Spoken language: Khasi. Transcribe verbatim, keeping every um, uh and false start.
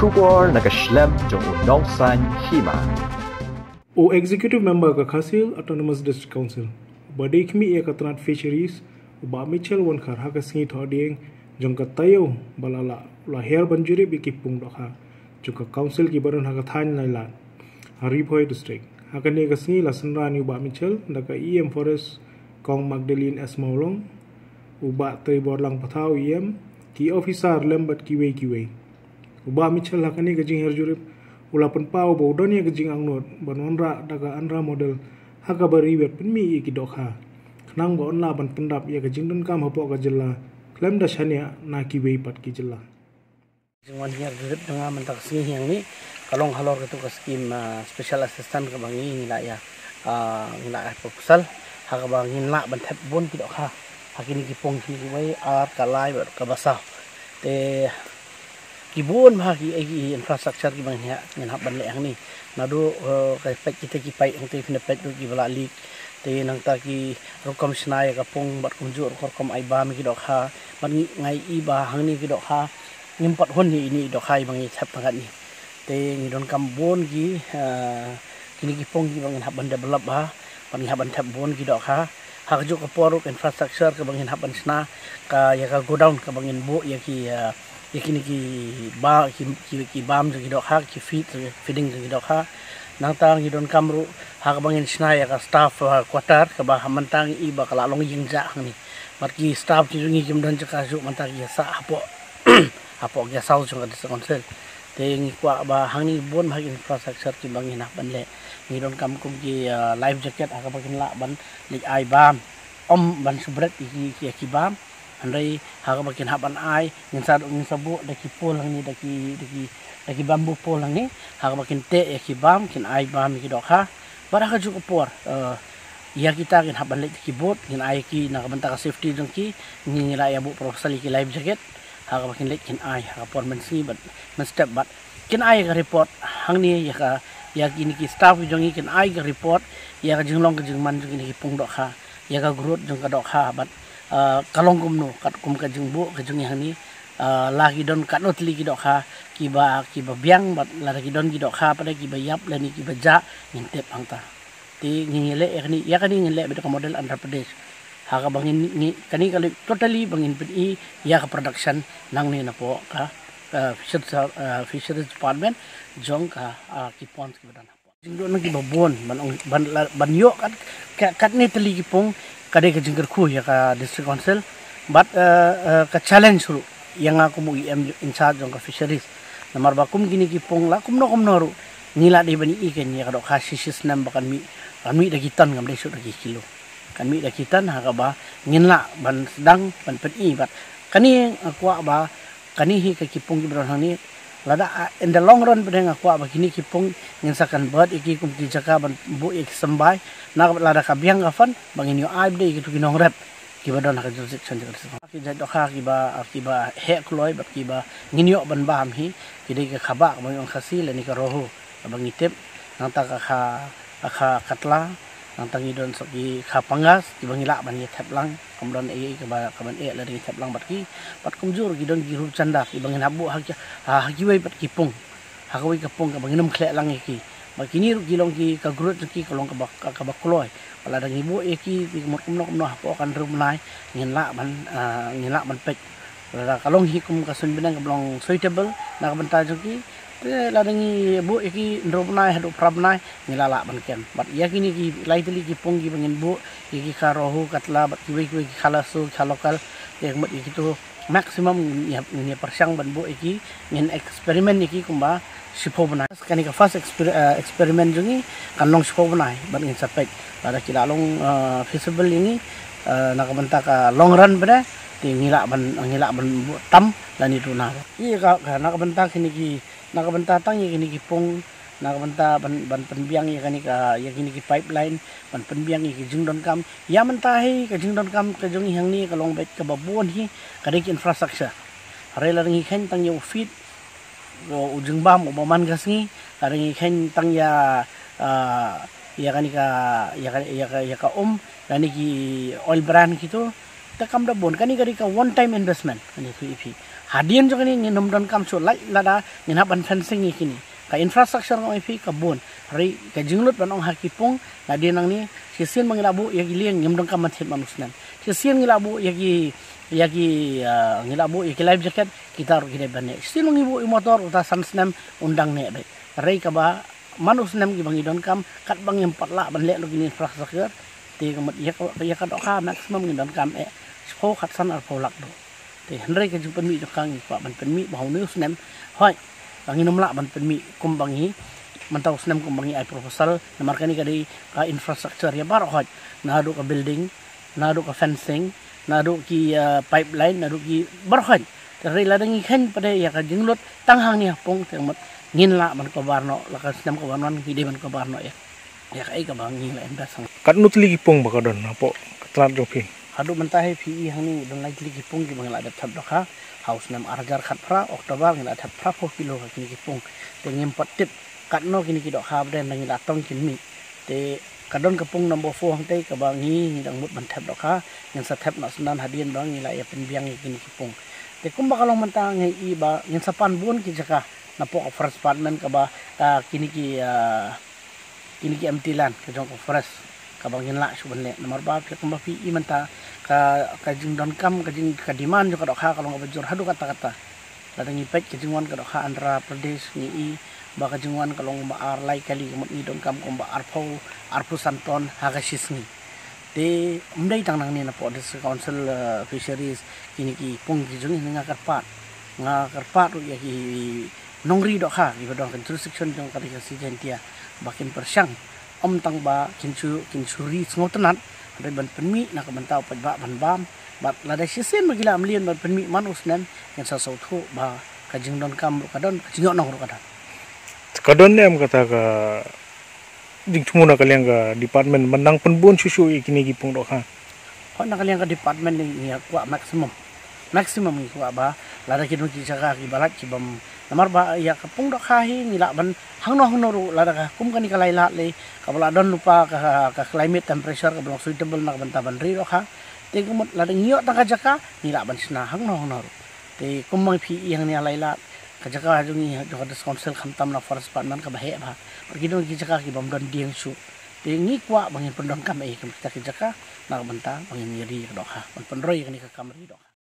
Khubor na ka shlem jong u nongsan hima. U Executive Member ka Khasi Hills Autonomous District Council, ba dei khmih ïa ka tnat Fisheries, u Bah Mitchell Wankhar, ha ka sngi Thohdieng jong ka taïew ba la lah, u la hiar ban jurip ïa ki pung dohkha jong ka Council kiba don ha ka thaiñ Lailad, ha Ri Bhoi District. Ha kane ka sngi la synran ïa u Bah Mitchell da ka E M Forest, Kong Magdalene S Mawlong, u Bah Treiborlang Pathaw E M, ki officer lem bad kiwei kiwei. U Bah Mitchell ha kane ka jinghiar jurip u la pynpaw ba u don ïa ka jingangnud ban wanrah da ka UNDRA model ha kaba ri bad pynmih ïa ki dohkha, khnang ba un lah ban pyndap ïa ka jingdonkam hapoh ka jylla khlem da shaniah na kiwei pat ki jylla. Jingwan hiar jurip jong nga mynta ka sngi hangne ka long halor katu ka skim, ah, special assistance kaba ngi, ngi la ïa, ah, ngi la ïa proposal ha kaba ngin lah ban thep bun ki dohkha ha kine ki pung, kine kiwei, ar, ka lai bad kaba saw. Te ki bun bha ki, eh, ki infrastructure kiba ngin hap, ngin hap ban leh hangne. Naduh, eh, ka peit kita ki paip hangtei, phin da peit ruh kiba la leak. Te nangta ki rukom shna ïa ka pung bad kumjuh ruh ka rukom ai bam ïa ki dohkha. Bad ngi, nga ïohi ba hangne ki dohkha ngim pat hun ïa ine i dohkha iba ngi thep tang katne. Te ngi donkam bun ki, eh, kine ki pung kiba ngin hap ban develop bha bad ngi hap ban thep bun ki dohkha. Ha kajuh ka por ruh ka infrastructure kaba ngin hap ban shna, ka, ïa ka godown kaba ngin buh ïa ki, eh, ïa kine ki ba, ki, ki, ki bam jong ki dohkha, ki feed, feeding jong ki dohkha. Nangta ngi donkam ruh ha kaba ngin shna ïa ka staff, uh, quarter kaba ha mynta ngi ïohi ba ka la long ïing jah hangne. Bad ki staff ki jong ngi kim don jaka shuh, mynta ki sah hapoh, hapoh guest house jong ka District Council. Te ngi kwah ba hangne bun bha ki infrastructure kiba ngin hap ban leh. Ngi donkam kum ki, uh, life jacket ha kaba kin lah ban leit ai bam, ym ban shu bret ïa ki, ïa ki bam. Hynrei ha kaba kin hap ban ai, ngin sa, ngin sa buh da ki pole hangne, da ki, da ki, da ki bamboo pole hangne, ha kaba kin teh ïa ki bam, kin ai bam ïa ki dohkha. Bad ha kajuh ka por, eh, ïa kita kin hap ban leit da ki boat, ngin ai ïa ki na ka bynta ka safety jong ki, ngi, ngi la ïa buh proposal ïa ki life jacket, ha kaba kin leit kin ai ha ka por mynsngi bad mynstep bad kin ai ïa ka report hangne ïa ka, ïa kine ki staff ki jong ngi kin ai ka report ïa ka jinglong ka jingman jong kine ki pung dohkha, ïa ka growth jong ka dohkha bad, ah, ka long kumno katkum ka jingbuh ka jong ngi hangne, ah, la ki don katno tylli ki dohkha kiba, kiba biang bad lada ki don ki dohkha pat kiba ïap lane kiba jah, ngin tip hangta. Te ngi, ngi leh ïa kane, ïa kane ngin leh beit da ka model Andhra Pradesh. Ha kaba ngin, ngi, kane ka leh totally ba ngin pyni ïa ka production nangne napoh ka, ah, fisheries, ah, fisheries department jong ka, ah, ki ponds kiba don hapoh. Jingduh na kiba bun ban ong, ban la, ban ïoh kat, kat, katne tylli ki pung ka dei ka jingkyrkhu ïa ka District Council. Bad, eh, eh, ka challenge ruh ïa nga kum u E M in charge jong ka fisheries. Namar ba kum kine ki pung la kumno kumno ruh ngi la dei ban ïohi kein ïa ka dohkha shi shi snem ba kan mih, kan mih da ki ton, kam dei shuh da ki kilo. Kan mih da ki ton ha kaba ngin lah ban sdang ban pyni bad kane nga kwah ba kane hi ka ki pung kiba don hangne. Lada, ah, in the long run pat nga kwah ba kine ki pung ngin sa convert ïa ki kum ki jaka ban buh ïa ki symbai. Na lada ka biang ka fund ba ngin ïoh ai beit ïa kitu ki nongrep kiba don ha ka jurisdiction jong ka. Ki jait dohkha kiba, ah, kiba heh kloi bad kiba ngin ïoh ban bam hi ki dei ka khabah kaba ngi ong Khasi lane ka rohu kaba ngi tip, nangta ka kha, ka kha katla, nangta ngi don sa ki kha pangas kiba ngi lah ban ïa thep lang, kam don ei ei kaba, kaban eh lada ngi thep lang bad ki. Bad kumjuh ruh ki don ki rupchanda kiba ngin hap buh ha ki, ha, ha kiwei pat ki pung, ha kawei ka pung kaba ngin ym khleh lang ïa ki. Bad kine ruh ki long ki, ka growth jong ki ka long kaba, ka, kaba kloi. Lada ngi buh ïa ki, ki mut kumno kumno hapoh ka hynriew bnai ngin lah ban, ah, ngin lah ban peit. Lada ka long hi kum ka suiñ bneng kaba long suitable na ka bynta jong ki. Te lada ngi buh ïa ki hynriew bnai haduh phra bnai ngi la lah ban kem. Bad ïa kine ki lai tylli ki pung kiba ngin buh, ïa ki kha rohu, katla bad kiwei kiwei ki kha lasso, ki kha local. Te ka mut ïa kitu maximum ngin ïa, ngin ïa pyrshang ban buh ïa ki, ngin experiment ïa ki kumba shiphew bnai. Kane ka first exper-, eh, experiment jong ngi kan long shiphew bnai bad ngin sa peit lada ki la long, eh, feasible ïa ngi, eh, na ka bynta ka long run pat, te ngi lah ban, ngi lah ban buh tam lane duna. Ïa ka, ka, na ka bynta kine ki, na ka bynta tang ïa kine ki pung, na ka bynta ban, ban pynbiang ïa kane ka, ïa kine ki pipeline, ban pynbiang ïa ki jingdonkam. Ïa mynta hi ka jingdonkam ka jong ngi hangne ka long beit kaba bun hi, ka dei ki infrastructure. Hynrei lada ngi kheiñ tang ïa u feed, u, u jingbam uba man ka sngi, lada ngi kheiñ tang ïa, ah, ïa kane ka, ïa ka, ïa ka, ïa ka um lane ki oil bran kitu, te kam da bun. Kane ka dei ka one time investment, kane tu ïa phi. Hadien jong kine ngin ym donkam shuh lait lada ngin hap ban fencing ïa kine. Ka infrastructure nga ong ïa phi ka bun. Hynrei ka jinglut ban ong ha ki pung, nadien nangne shisien ba ngi la buh ïa ki lieng ngim donkam ban thied man u snem. Shisien ngi la buh ïa ki, ïa ki, ah, ngi la buh ïa ki life jacket, kita ruh ki dei ban neh. Shisien ba ngi buh ïa u motor, uta san snem un dang neh beit. Hynrei kaba man u snem kiba ngi donkam, katba ngim pat lah ban leh lut ïa kine infrastructure, te ka mut ïa ka, ïa ka dohkha maximum ngi donkam eh shiphew, khatsan, arphew lak duh. Te hynrei ka jingpynmih jong ka ngi kwah ban pynmih ba ha une u snem, hooid, ba ngin ym lah ban pynmih kumba ngi, mynta u snem kumba ngi ai proposal, namar kane ka dei ka infrastructure ïa baroh hooid, naduh ka building, naduh ka fencing, naduh ki, ah, pipeline, naduh ki baroh hooid. Te hynrei lada ngi kheiñ pat de ïa ka jinglut tang hangne ha pung, te ka mut ngin lah ban cover noh, la ka snem kaba wan ngi dei ban cover noh ïa, ïa kaei kaba ngi la invest hangne. Katno tylli ki pung ba ka don hapoh ka tnat jong phi? Haduh mynta hi phi i hangne don lai tylli ki pung kiba ngi la dep thep dohkha. Ha u snem ar hajar khatphra, October, ngi la thep phraphew kilo ha kine ki pung. Te ngim pat tip katno kine ki dohkha ba dang ngi la tong kin mih. Te ka don ka pung number four hangtei kaba ngi, ngi dang mut ban thep dohkha, ngin sa thep noh syndon hadien ba ngi la ïa pynbiang ïa kine ki pung. Te kumba ka long mynta ngi i ba ngin sa pan bun ki jaka napoh ka forest department kaba, ah, kine ki, ah, kine ki empty land ka jong ka forest kaba ngin lah shuh ban leh. Namar ba phi, kumba phi i mynta ka, ka jingdonkam, ka jing, ka demand jong ka dohkha ka long kaba jur haduh katta katta. Lada ngi peit ka jingwan ka dohkha Andhra Pradesh ngi i ba ka jingwan ka long ba ar lai kali, ka mut ngi donkam kumba arphew, arphew san ton ha ka shi sngi. Te ym dei tang nangne, napoh District Council, eh, Fisheries, kine ki pung ki jong ngi, nga kyrpad, nga kyrpad ruh ïa ki nongri dohkha kiba don ka jurisdiction jong ka Ri Khasi Jaiñtia ba kin pyrshang, ym tang ba kin shu, kin shu ri sngewtynnat, hynrei ban pynmih na ka bynta u paidbah ban bam. Bad lada shisien ba ki la mlien ban pynmih man u snem, ngin sa sngewthuh ba ka jingdonkam ruh ka don, ka jingïohnong ruh ka don. Ka don ne em kata ka jingthmu na ka liang ka department ban nang pynbun shuh shuh ïa kine ki pung dohkha? Hooid, na ka liang ka department ngi ïa kwah maximum. Maximum ngi kwah ba lada ki don ki jaka kiba lait kibym, namar ba ïa ka pung dohkha hi ngi lah ban hangno hangno ruh, lada ka kum kane ka lai lad lei kaba la don lypa ka, ka climate temperature kaba long suitable na ka bynta ban ri dohkha. Te ka mut lada ngi ïoh tang ka jaka ngi lah ban shna hangno hangno ruh. Te kumba phi i hangne ha Lailad, ka jaka jong ngi jong ka District Council khamtam na Forest Department kaba heh bha. Bad ki don ki jaka kibym don dieng shuh. Te ngi kwah ba ngin pyndonkam ïa kita ki jaka na ka bynta ba ngin ïa ri ïa ka dohkha, ban pynroi ïa kane ka kam ri dohkha.